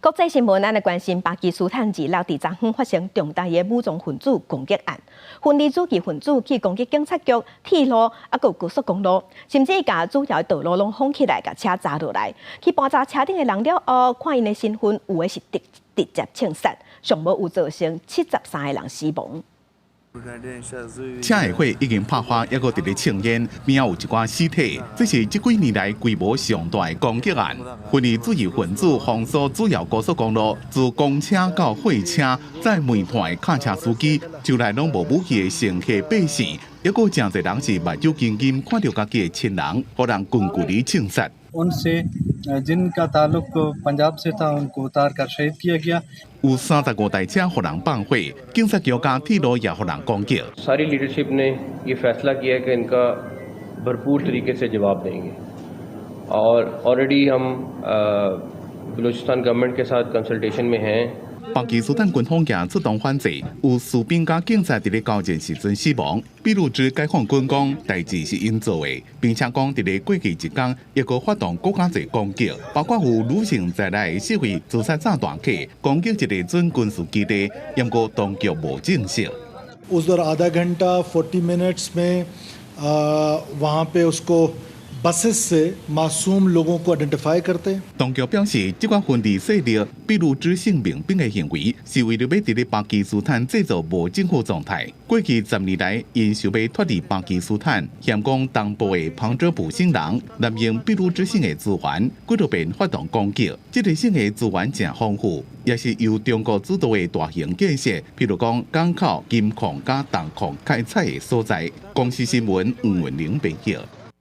國際新聞，咱來關心巴基斯坦二六佇昨昏發生重大的武裝分子攻擊案，分離主義分子去攻擊警察局、鐵路，抑閣有高速公路，甚至共主要道路攏封起來，共車砸落來。去盤查車頂的人了後，看𪜶的身份有的是直接槍殺，上無有造成73個人死亡。車的火已經拍花，抑閣佇咧衝煙，邊仔有一寡屍體。這是這幾年來規模上大的攻擊案。分離主義分子封鎖主要高速公路，自公車到貨車，載煤炭的卡車司機，就來攏無武器的乘客百姓，抑閣誠濟人是目睭金金看著家己的親人，予人近距離槍殺。 उनसे जिनका ताल्लुक पंजाब से था, उनको उतार कर शहीद किया गया。有35台車予人放火，警察局佮鐵路也予人攻擊。 सारी लीडरशिप ने ये फैसला किया कि इनका भरपूर तरीके से जवाब देंगे और ऑलरेडी हम बलूचिस्तान गवर्नमेंट के साथ कंसल्टेशन में हैं。巴基斯坦軍方也出動反制，有士兵佮警察佇咧交戰時陣死亡。俾路支解放軍講，代誌是𪜶做的，並且講佇咧過去一工，抑閣發動閣較濟攻擊，包括有女性在內的四位自殺炸彈客攻擊一個準軍事基地，毋過當局無證實。 उस दौरान आधा घंटा 40 minutes में वहाँ पे उसको बसेस से मासूम लोगों को आइडेंटिफाई करते。當局表示，這寡分離勢力俾路支省民兵的行為，是為了欲佇咧巴基斯坦製造無政府狀態。過去10年來，𪜶想欲脫離巴基斯坦，嫌講東部的旁遮普省人濫用俾路支省的資源，幾落便發動攻擊。這個省的資源誠豐富，也是由中國主導的大型建設，譬如講港口、金礦佮銅礦開採的所在。公視新聞吳文玲編譯。